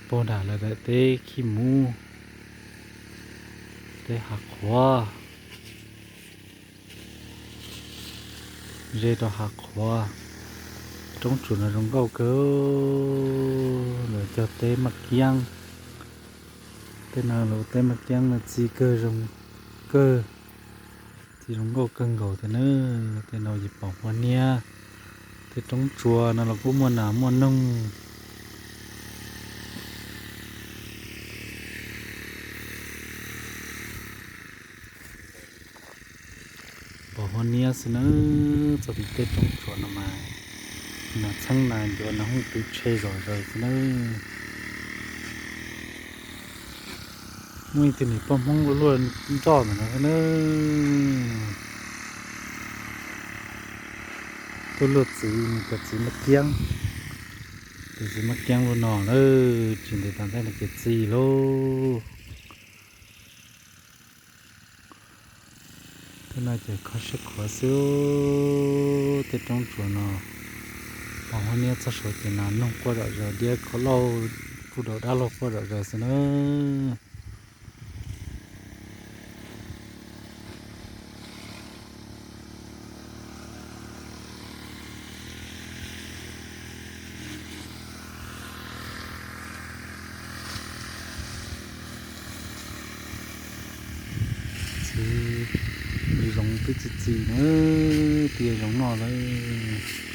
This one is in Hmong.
Puag nram lawv daim teb khib muv, teb hav qhuav, ze rau hav qhuav. Roob tsuas no zoo nkauj kawg, lawv cog teb maj kiab. Tej no lawv teb maj kiab no txi kawg, zoo kawg, txi zoo nkauj kawg nkaus thiab na. Tej no yog pom huab niab. Tej roob tsuas no los kuj muaj nas muaj noog. Pom huab niab xwb na. Txoj tim tej roob tsuas no mas nas txheeb nas ncuav nas hooj twv tshe zom zaws xwb na. Muaj ib tug niam poj Hmoob luaj luaj nroj ntawm no thiab na. Tuaj luaj txiv, nws cov txiv maj kiab, cov txiv maj kiab luaj no lawm, tsis ntev tas ntej no ces txi lauj. Tej no ces kho siab khuav xwb. Tej roob tsuas no, pom huab niab txog saud ces nas noog quaj zom zaws, diab khov lauj, kuj dau dab laug quaj zom zaws xwb na. Txiv, zoov twb txi txiv na, tias zoov no lawm.